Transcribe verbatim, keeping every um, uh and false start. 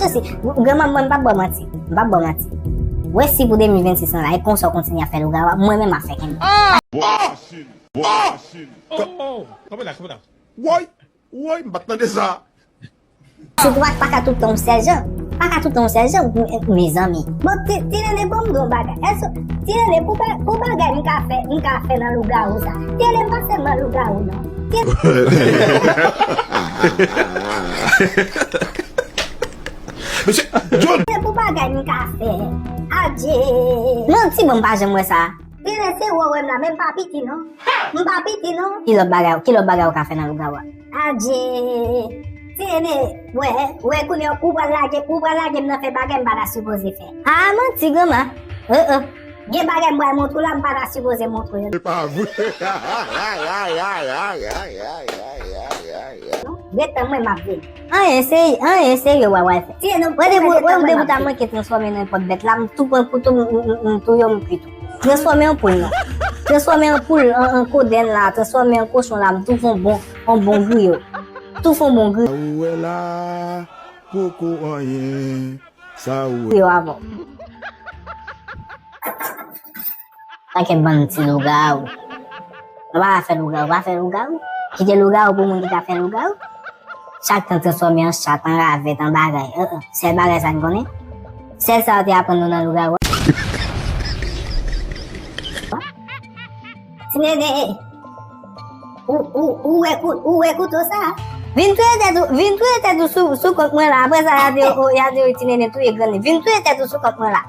Sousi, granma, mwen, m p ap ba w manti. M p ap ba w manti. Wè, si pou de mil vennsis lan la, e konsa w kontinye ap fè lougawou a, mwen menm m ap fè kenbe. Bò masin, bò masin. Oh, oh, kanpe la, kanpe la. Woy, woy, m pa t tande sa. Sitou pa, pa ka tout tan yon sèl jan. Pa ka tout tan yon sèl jan, m-, mezanmi. Bon, ti, ti nene, ban m di w yon bagay. Èske, ti nene, pou ba-, pou bagay m ka fè, m ka fè nan lougawou sa. Ti nene, m pa sèlman lougawou, non. Ti Mesye, John! Nene, pou bagay m ka fè. Adje. Non, ti bon, m pa janm wè sa. Ti nene, se wè w wè m la, men m pa piti, non. M pa piti, non. Ki lòt bagay, ki lòt bagay ou ka fè nan lougawou a? Adje. Ti nene, wè, wè, kounye a, ou pral lage, ou pral lage m nan fè bagay m pa ta sipoze fè. A, manti, granma. Euh, euh. Gen bagay m pral montre w la, m pa ta sipoze montre w yo. Se pa vre. Ret tan mwen, m ap vini. Anyen serye, anyen serye w pral fè. Ti nene, wè, depi, wè, depi w ta manke transfòme nan nenpòt bèt la, m tou pran kouto, m, m, m, m touye w, m kuit ou. Transfòme an poul, non. Transfòme an poul, an, an kodenn la, transfòme an kochon la, m tou fè yon bon, yon bon griyo. Tou fè yon bon griyo. Sa ou wè la, poko anyen. Sa ou wè. Griyo avè w. Tanke bann ti lougawou. Nou pa ka fè lougawou, pa fè lougawou. Kite lougawou pou moun ki ka fè lougawou. Chak tan transfòme an chat, an ravèt, an bagay. Euh, euh. Sèl bagay sa n konnen. Sèl sa yo te aprann nou nan lougawou. Ti nene. Ou, ou, ou wè kou-, ou wè kouto sa? Vin touye tèt ou, vin touye tèt ou sou, sou kont mwen la. Apre sa, y a di, oh, y a di, ti nene touye grann li. Vin touye tèt ou sou kont mwen la.